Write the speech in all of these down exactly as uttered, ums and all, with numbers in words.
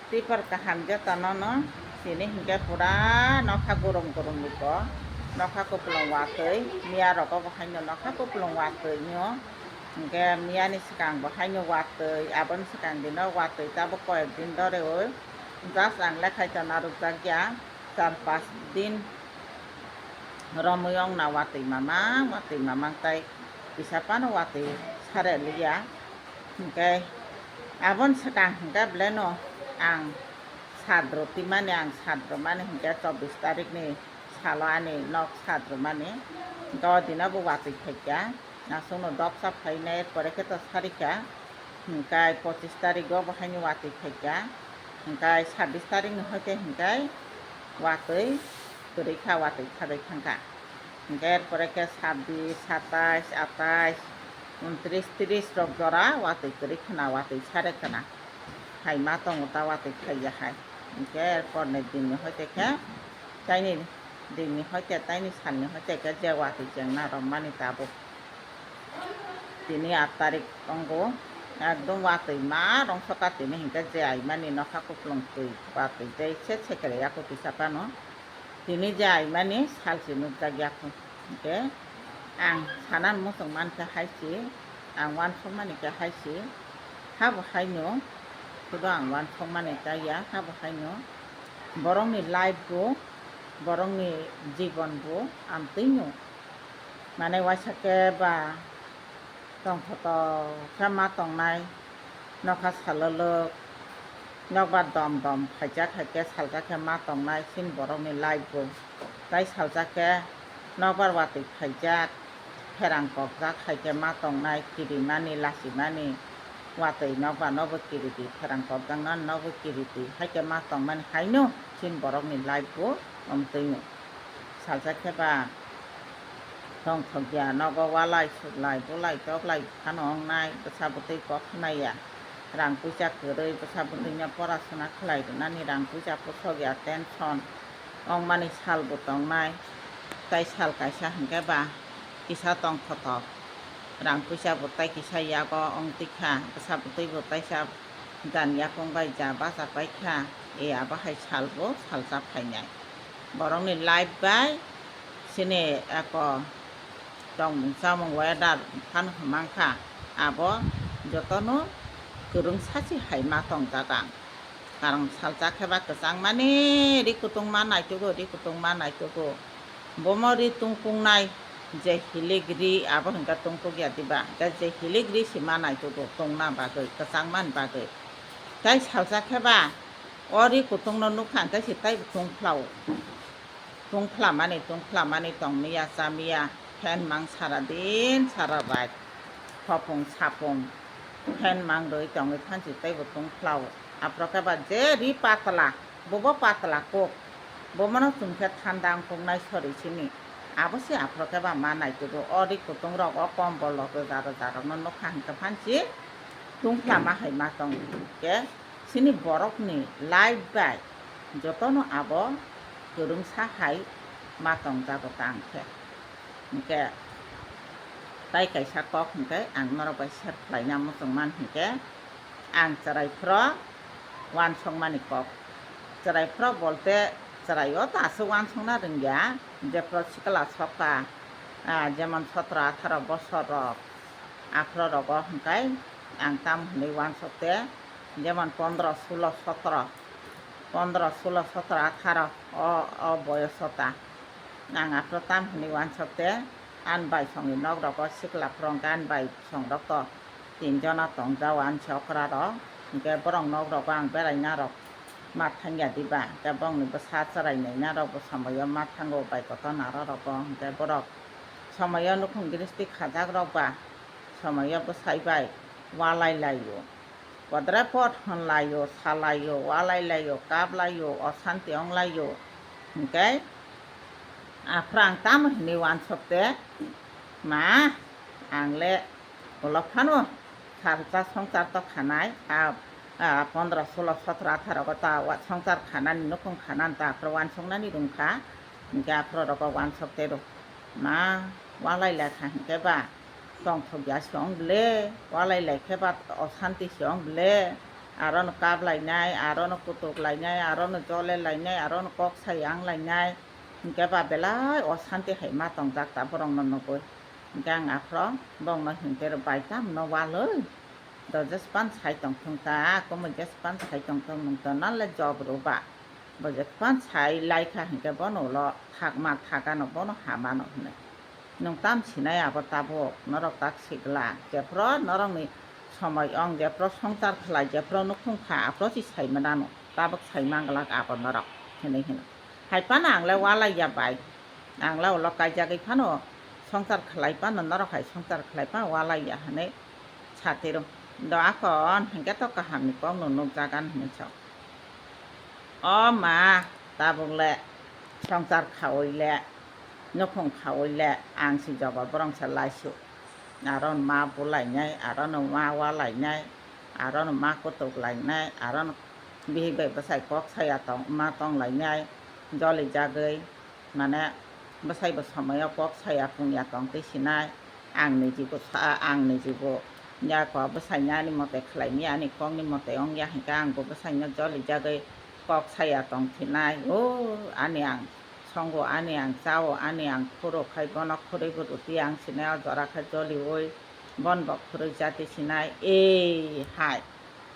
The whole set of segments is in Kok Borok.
Tipar kaham jotono no, tini hinkhe pura nokha gorom gorom ni bo, nokha kupulung watwi, miya rogo bo haino nokha kupulung watwi no, hinkhe miya ni swkang bo haino watwi, aboni swkang dino watwi tabuk koyek din dorewi, just ang lekhai to narwkjak ya, char pas din romwi ongna watwi mamang, watwi mamang tai kisa phano watwi sare liya. Hinkhe aboni swkang hinkhe belai no ang sat rwtwi mani, ang sat rwmani hinkhe chobbish tarikh ni salo ani nok sat rwmani. Hinkhe o dino bo watwi phaikha, aswkno dopsa phainai, pore khe to sarikha, hinkhe pochish tarikh o bo haino watwi phaikha, hinkhe sabbish tarikh ni hoite hinkhe watwi kwrwi kha, watwi thadai thangkha. Hinkhe er pore khe sabbish, satais, atais, untris, tris rok jora watwi kwrwi khwna, watwi sare khwna. Hai ma tongo ta watwi khaiya hai. Hinkhe er porni dinni hoite khe, taini dinni hoite, taini salni hoite khe je watwi chengna rwmani tabuk. Tini aat tarik tongo, ekdom watwi ma rongsoka tini hinkhe je aimani nokha kupulung twi watwi tei se sekre yaku kisa phano. Tini je aimani salchi nukjak yakho. Hinkhe ang sanan muchung mankha hai se, ang uansukmani khe hai se, habo haino, sudo ang uansukmani chaya, habo haino borokni life bo, borokni jibon bo amtwino, mane waisa khe ba tongthotok khe ma tongnai, nokha salolok, nokbar dom dom phaijak hai khe saljak khe ma tongnai chini borokni life bo. Tai saljak khe nokbar watwi phaijak, pherang kokjak hai khe ma tongnai, kirimani, lachimani, watwi nokbar nobo kiridi, pherang kokjaknani nobo kiridi hai khe ma tongmani haino chini borokni life bo omtwino. Saljak khe ba tongthokya, nogo walai suklai bulai toklai phano wngnai, bwsa bwtwi kok khnaya, rang puisa kwrwi, bwsa bwtwino porasona khlai rwnani rang puisa pusokya, tension ongmani salbo tongnai, tai sal kaisa hinkhe ba kisa tongthotok, rang puisa bo tai kisa yago wngtwikha, bwsa bwtwi bo taisa dan yakung bai ja bacha paikha, e abo hai salbo salsa phainai. Borokni life bai chini eko tongmung chamung weather phano hwmangkha, abo jotono kwrwngsa se hai ma tongjak ang. Karang salsa khe ba kwchangmani ri kutung ma naitugo, ri kutung ma naitugo. Bomo ri tungkungnai je hilik ri abo hinkhe tungkukya diba, hinkhe je hilik ri se ma naitugo tungna bagwi, kwchangmani bagwi. Tai salsa khe ba o ri kutungno nukha hinkhe se taibo tungphlao. Tungphlamani, tungphlamani tongmiya, chamiya, phen mang sara din, sara rait, hopung sapung, phen mang rwi tongwi phansi teibo tungphlao. Aphro khe ba je ri patla, bobo patla kok, bomono chum khe thanda wngkuknai sori simi. Abo se aphro khe ba ma naitugo, o ri kutung rok, o kombol rok, rwja rwja rokno nukha hinkhe phansi tungphlama hai ma tong khe. Chini borokni life bai jotono abo kwrwngsa hai ma tongjago tang khe. Hinkhe tai kaisa kok hinkhe ang norok bai share khlaina muchung man hinkhe ang chwrai phro uansukmani kok. Chwrai phro bolte chwraio ta aswk uansukna rwngya, jephru sikla sokha, ah, jemon sotro atharo bosor rok, aphro rogo hinkhe ang tamo hinwi uansuk te, jemon pondro, sulo, sotro, pondro, sulo, sotro, atharo o, o boyoso ta. Ang aphro tam hinwi uansuk te, ani bai songni nok rogo sikla phro hinkhe ani bai song rok to tin jona tong jao ani se okra rok, hinkhe borok nok rogo ang beraina rok ma thangya diba, hinkhe borokni bwsa chwrai naina rok bo somoio ma thango, bai kotor naro rogo, hinkhe borok somoio nukhung gristi khajak rok ba somoio bwsai bai walai laio. Podre pod hwn laio, sa laio, walai laio, kap laio, osanti wng laio. Hinkhe aphro ang tamo hinwi uansuk te, ma, ang le ulo phano salsa songchar to khanai, a, a, pondro, sulo, sotro, atharo go ta wa-, songchar khanani, nukhung khanani ta aphro uansuknani rwngkha, hinkhe aphro rogo uansuk te rw. Ma, walai lai kha hinkhe ba tongthokya se wng ble, walai lai khe ba osanti se wng ble, Arono kap lainai, arono kutuk lainai, arono jole lainai, arono kok sai ang lainai. Hinkhe ba belai osanti hai ma tongjak ta borokno nugwi. Hinkhe ang aphro bongno hinkhe bai tamno walwi. Do jespan sai tongthung ta, kumui jespan sai tongthung nung to nale job rw ba. Bo jespan sai laikha hinkhe bono ulo thakma thakano bono hamano hinwi. Nwng tam sinai abo tabuk, norok tak sigla, jephru norokni somoi ong, jephru songchar khlai, jephru nukhung kha, aphru si sai manano, tabuk sai manglak abo norok, hinwi hino. Hai phano ang le walai ya bai, ang le ulo kaijagwi phano songchar khlai phano norok hai songchar khlai phano walai ya hinwi satiro. Do akon hinkhe to kahamni kokno nukjagan hinwi sao. O ma, tabuk le songchar khaui le, nukhung khaui le, ang si joba borong se laisu. Arono ma bulainai, arono ma walainai, arono ma kutuk lainai, arono bihik bai bwsai kok saya tong, ma tong lainai, joli jagwi. Mane, bwsai bo somoio kok saya pungya tong twi sinai, ang nijibo sa, ang nijibo ya ko bwsaini ani mote khlai maya, ani kokni mote ong ya hinkhe ang bo bwsaino joli jagwi kok saya tong thinai. O, ani ang songo, ani ang chao, ani ang khuro khai bono khurwi bo rwtwi ang sinai o jora khe joliui bon bo khurwi jati sinai. Ei hai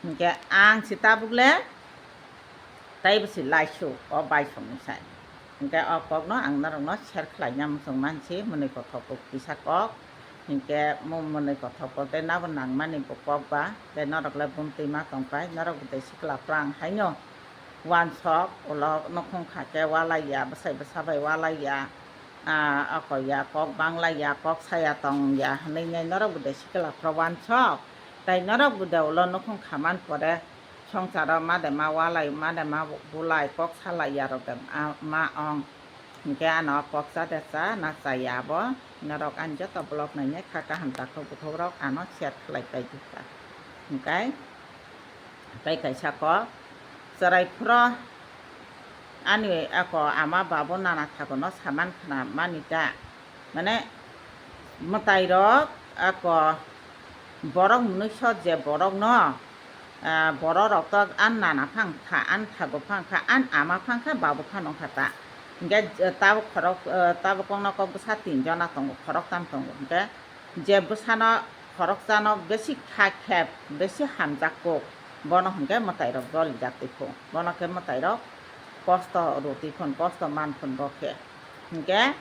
hinkhe ang si tabuk le tei bo si laisu o baisongni sai. Hinkhe o kokno ang norokno share khlaina muchung mansi, mwnwi kothok bo kisa kok. Hinkhe mo mwnwi kothok bo tei nabo nangmani bo kok ba, tei norok le bumtwi ma tongpai, norok bo tei sikla phrang haino wansok, ulo nukhung kha khe walai ya, bwsai bwsa bai walai ya, ah, oko ya, kok banglai ya, kok saya tong ya, hinwi nai norok bo tei sikla phro wansok. Tai norok bo de ulo nukhung kha man pore, songsaro ma de ma walai, ma de ma bulai, kok salai yarok de ma ong. Hinkhe ano kok cha de cha, na chaya abo. Norok ani joto vlog nainai kha kaham takhuk bukhuk rok ano share khlai pai di kha. Hinkhe tei kaisa kok chwrai phro ani ako ama babu nana thago no saman khna mani ta. Mane mwtai rok ako borok mwnwi so je borok no, ah, borok rok to an nana phang kha, an thago phang kha, an ama phang kha, babu phano kha ta. Hinkhe, eh, tabuk khorok, eh, tabuk kokno kok bwsa tin jona tongo, khorok tam tongo. Hinkhe je bwsano khorok chano besi kha khe, besi hamjak kuk, bono hinkhe mwtai rok jolijak twi phung. Bono khe mwtai rok kosto rw twi phun, kosto man phun bo khe. Hinkhe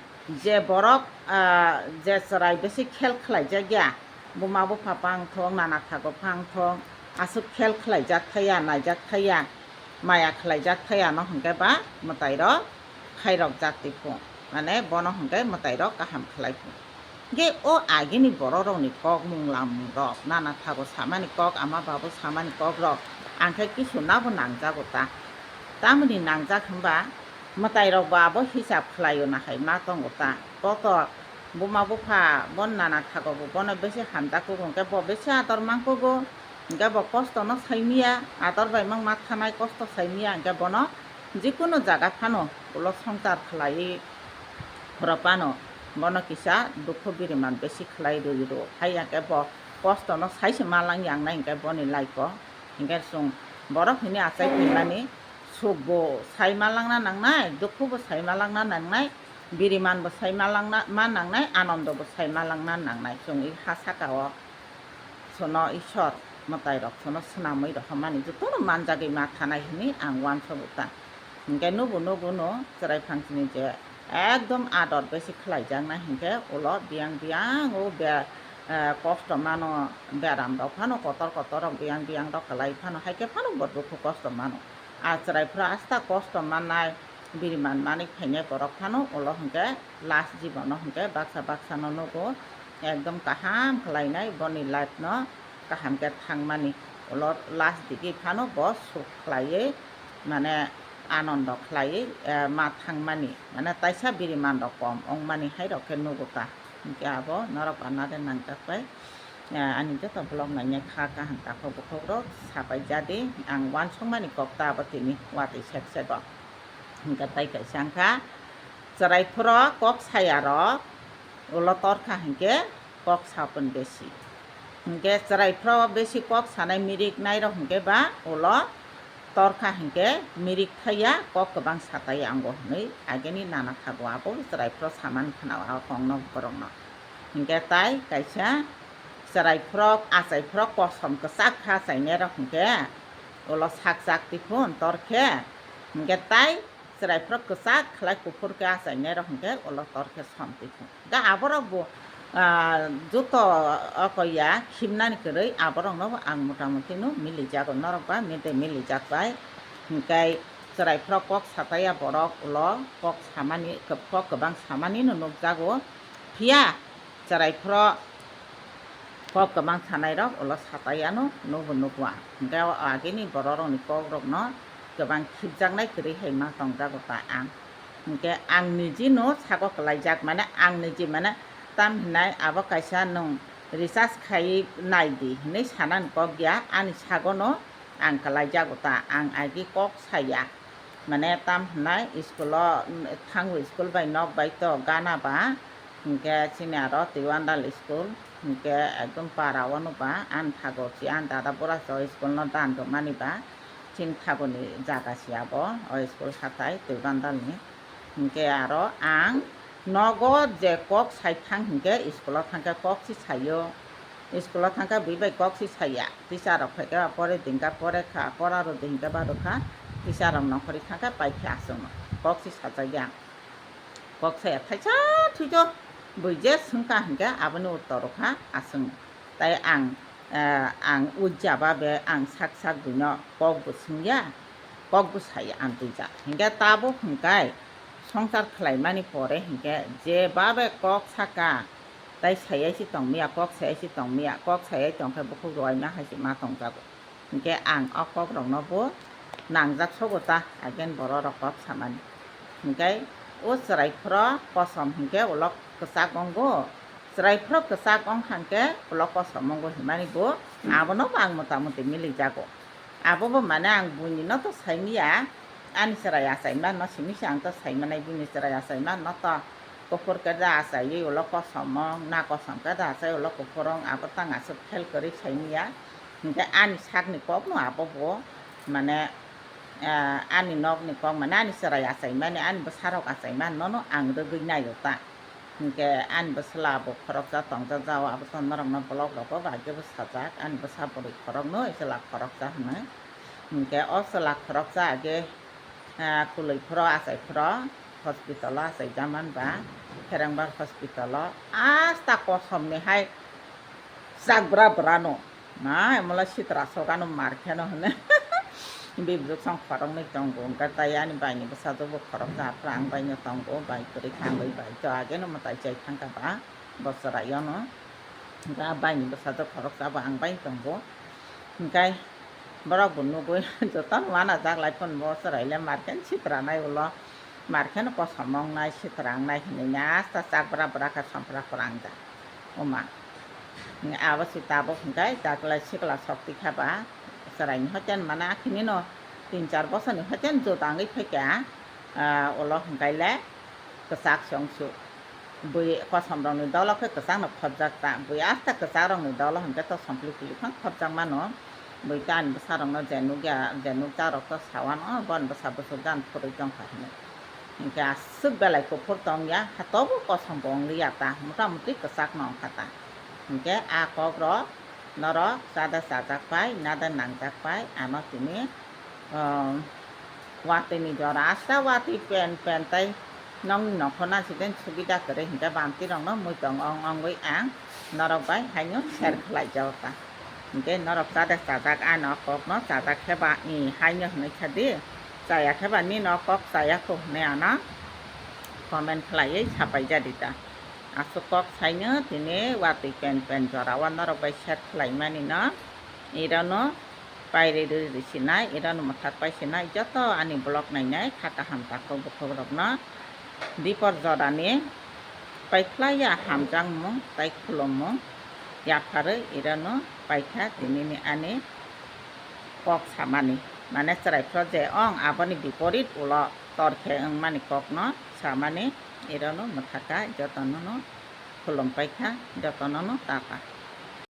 je borok, ah, je chwrai besi khel khlaijak ya, buma bupha phang thung, nana thago phang thung, aswk khel khlaijak thaya, naijak thaya, maya khlaijak thaya no hinkhe ba mwtai rok khairok jak twi phung. Mane bono hinkhe mwtai rok kaham khlai phung. Hinkhe o agini borok rokni kok munglam rok, nana thago samani kok, ama babu samani kok rok, ang khe kisu nabo nangjago ta. Tamoni nangjak hwnba mwtai rok bo abo hisab khlaio na hai ma tongo ta. Koto buma bupha bon nana thago bo bono besi hamjak kugo, hinkhe bo besi ador man kugo, hinkhe bo kosto no sai miya, ador bai mang ma thanai kosto sai miya, hinkhe bono jikunu jaga phano ulo songchar khlaiwi phura phano bono kisa dukhu biriman besi khlai rwi rw. Hai hinkhe bo kosto no sai se ma lang yang nai hinkhe boni life o. Hinkhe chwng borok hwnwi achai phaimani, suk bo sai ma langna nangnai, dukhu bo sai ma langna nangnai, biriman bo sai ma langna ma nangnai, anondo bo sai ma langna nangnai. Chwng i ha saka o chwngno Ishwar mwtai rok chwngno swnamwi rohormani jotono manjagwi ma thanai hwnwi ang uansogo ta. Hinkhe nubo nugo no chwrai phangsini je ekdom ador besi khlaijaknai hinkhe ulo biyang biyang o be-, eh, kosto mano, beram rok phano kotor kotor rok biyang biyang rok kwlai phano, haikhe phano bo dukhu kosto mano. A chwrai phuru asta kosto mannai, biriman manwi phainai borok phano ulo hinkhe last jibono hinkhe baksa baksa no nugo ekdom kaham khlainai, boni life no kaham khe thangmani. Ulo last digi phano bo suk khlaiwi, mane, anondo khlaiwi, eh, ma thangmani, mane, taisa biriman rok kom wngmani hai rok khe nugo ta. Hinkhe abo norok anade nangjak pai. Eh, ani joto vlog nainai kha kaham takhuk bukhuk rok sapai jadi, ang uansukmani kok ta abo tini watwi sek sego. Hinkhe tai kaisa wngkha chwrai phuru kok saya rok ulo torkha hinkhe kok sapun besi. Hinkhe chwrai phro besi kok sanai mirik nairok hinkhe ba ulo torkha hinkhe mirik thaiya, kok kwbang sataiya ango hwnwi ageni nana thago abo chwrai phro samani khna o kongno borokno. Hinkhe tai kaisa chwrai phro, achai phro kosom kwchak kha achainairok hinkhe ulo sakchak tiphun torkhe hinkhe tai chwrai phro kwchak khlai kuphur khe achainairok hinkhe ulo torkhe som tiphun. Ga aborok bo, ah, joto oko ya khimnani kwrwi aborokno bo ang motamuti no milijago, norok ba mide milijak bai. Hinkhe chwrai phro kok sataiya borok ulo kok samani, kok kwbang samani no nukjago. Phiya chwrai phro kok kwbang sanairok ulo sataiya no nukgo nukgo ang. Hinkhe o agini bororokni kokrokno kwbang khibjaknai kwrwi hai ma tongjago ta ang. Hinkhe ang niji no sago kwlaijak, mane ang niji mane tam hinai abo kaisa nwng recharge khai nai di hinwi sanani kok ya, ani sago no ang kwlaijago ta, ang agi kok saya. Mane tam hinai school o, mm, thango school bai nok bai to gana ba, hinkhe chini aro Tiwandal school, hinkhe ekdom para o no ba, ani thago si ani dada bura se o school no dan rwmani ba, chini thago ni jaga si abo, o school hatai Tiwandal ni. Hinkhe aro ang nogo je kok sai thang hinkhe school o thangkhe kok si saio, school o thangkhe bui bai kok si saya, teacher rok phaikhe ba pore dinkha, pore kha, pora rw di hinkhe ba rwkha, teacher rok nongkhorwi thangkhe paikhe aswkno kok si sajakya. Kok saya thaisa thuijo bui je swngkha hinkhe aboni uttor rwkha aswkno. Tai ang, eh, ang ujaba be ang sak sak buino kok bo swngya, kok bo saya ang tuijak. Hinkhe tabuk hinkai songchar khlaimani pore hinkhe je babe kok saka, tai sayai se tongmiya, kok sayai se tongmiya, kok sayai tongkhe bukhuk rwuaima hai se ma tongjago. Hinkhe ang o kokrokno bo nangjak sobo ta, again bororok kok samani. Hinkhe o chwrai phro kosom hinkhe ulo kwchak wngo, chwrai phro kwchak wng kha hinkhe ulo kosom wngo hinmani bo abono bo ang motamuti milijago. Abo bo mane ang buini no to saimiya, ani chwrai achai manno simi se ang to saimanai buini chwrai achai manno to. Kuphur khe da achaiwi ulo kosom wng, na kosom khe da achai ulo kuphur wng, abo tang aswk fel kwrwi saimiya. Hinkhe ani sakni kokno abo bo, mane, ah, ani nokni kok, mane ani chwrai achaimani, ani bwsarok achaimani nono ang rwgwi naio ta. Hinkhe ani bwsla bo khoroksa tongjakjao, abo to norokno vlog rogo bai khe bo sajak, ani bwsa bwrwi khorokno chwla khoroksa hwnwi. Hinkhe o chwla khoroksa age, ah, kwlwi phoro achai phoro hospital o achai jaman ba, Kherengbar hospital o asta kosom ni hai chak bra bra no. Ma, emla sitra sogano mar kheno hwnwi. Bibruk song khoroknwi tongo, hwnkhe tai ani baini bwsajwkbo khoroksa, aphuru ang baino tongo, bai kwrwi kha, ang bai, bai to ageno mwtai chai thangkha ba, bo chwraiyano. Hwnkhe a baini bwsajwk khoroksa bo ang bai tongo. Hwnkhe borok bo nugwi jotono uanajak lai phano bo chwraile mar khe sitra nai ulo. Mar kheno kosom wngnai, sitra wngnai hinwi asta chak bra bra khe sompra phrang ja. Oma. Abo se tabuk hwnkhe daklai sikla sok tikha ba chwraini hoiten mana khini no tin char bosorni hoiten juda wngwi phaikha, ah, ulo hwnkhe le kwchak se wngsu. Bui kosom rokni dolo khe kwchak no khopjak ta. Bui asta kwchak rokni dolo hwnkhe to sompli pili phang khopjak mano. Bui ta ani bwsa rokno je nukya, je nukjak rok to sawano, boni bwsa bwswk jani phurwi tongkha hinwi. Hinkhe aswk belai kuphur tongya, ha tobo kosom bo wngliya ta, mota moti kwchak no wngkha ta. Hinkhe a kok rok norok chada chajak pai, nada nangjak pai, ano tini, um, watwi ni jora, asta watwi pen pen tai nokni nokho nasideng subida kwrwi hinkhe bamti rokno muitong ong ongwi ang norok bai haino share khlai jago ta. Hinkhe norok chada chajak ano kokno chajak khe ba i haino hwnwi kha di, chaya khe ba nini o kok chaya kho hwnwi ano comment khlaiwi sapai jadi ta. Aswk kok saino tini watwi pen pen jora o norok bai share khlai mani no. Irono pairi rwi rwi sinai, irono mwthak pai sinai, joto ani vlog nainai kha kaham takhuk bukhuk rokno dipor jorani paikhlaiya hamjakmung tai khulummung yapharwi irono paikha tinini ani kok samani. Mane chwrai phro je ong aboni biporit ulo torkhe wngmani kokno samani, irono mwthaka jotonono khulum paikha, jotonono tata.